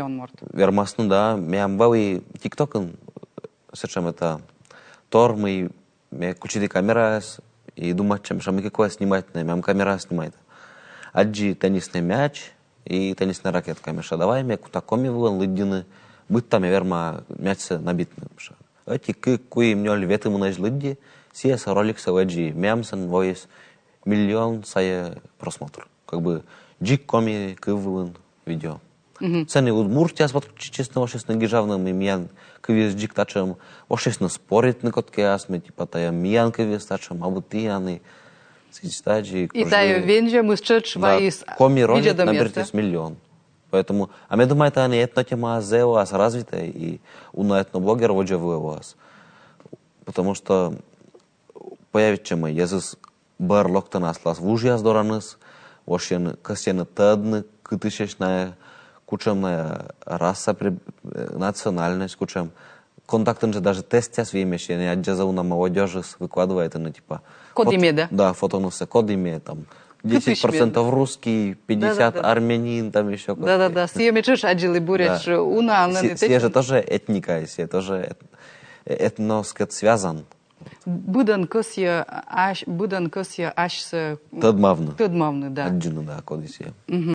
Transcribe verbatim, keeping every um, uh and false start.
он морт. Вермасны, да, меям вӧлі ТикТокын сэтшӧм это тор, мый ме кучи камераӧс и думайтча, мися, мыйкӧ кӧ снимайтны, меям камераӧс снимайта. Аддзи теннисный мяч и теннисный ракетка, мися, давай ме кута коми вылын лыддьыны, быдта ме верма мячсӧ набитны, мися. Ӧти, кык, куим, нёль, ветымын эз лыдди, сійӧ роликсӧ лэдзи, меям сэн воис миллион сайӧ просмотр. Как бы дзик коми кыв вылын видео. Сэні удмуртъяс подключитчисны, воштісны гижавны, мый миян кывйыс дзик татшӧм, воштісны споритны кодкӧ асьным, типа, тайӧ миян кывйыс татшӧм, абу тіян, и сідз тадзи. И тайӧ вензьӧмыс тшӧтш вайис. Коми ролик набертіс миллион. Поэтому, а ме думайта, ӧні этнотема зэв развитӧй, и уна этноблогер водзӧ вылӧ лоас. Потому что появитчӧма йӧзыс бӧр локтӧны аслас вужъяс дораныс, вошйӧны, кӧсйӧны тӧдны, кытысь найӧ, кутшӧм найӧ раса, при-, э, национальность, кутшӧм. Контактын жӧ даже тестъяс вӧлімӧсь, и аддзӧ зэв уна молодёжыс выкладывайтӧны, типа. Коді ме, да? Да, фотонысӧ, коді ме, там, десять процентов русский, пятьдесят армянин, там ещё. Да-да-да, сійӧ ме тшӧтш аддзылі, буретш уна, а нӧ. Сійӧ жӧ тоже этника, сійӧ тоже эт-, э, этноскӧд связан. Быдӧн кӧсйӧ ась-, быдӧн кӧсйӧ асьсӧ тӧдмавны. Тӧдмавны, да. Аддзыны, да, коді сійӧ.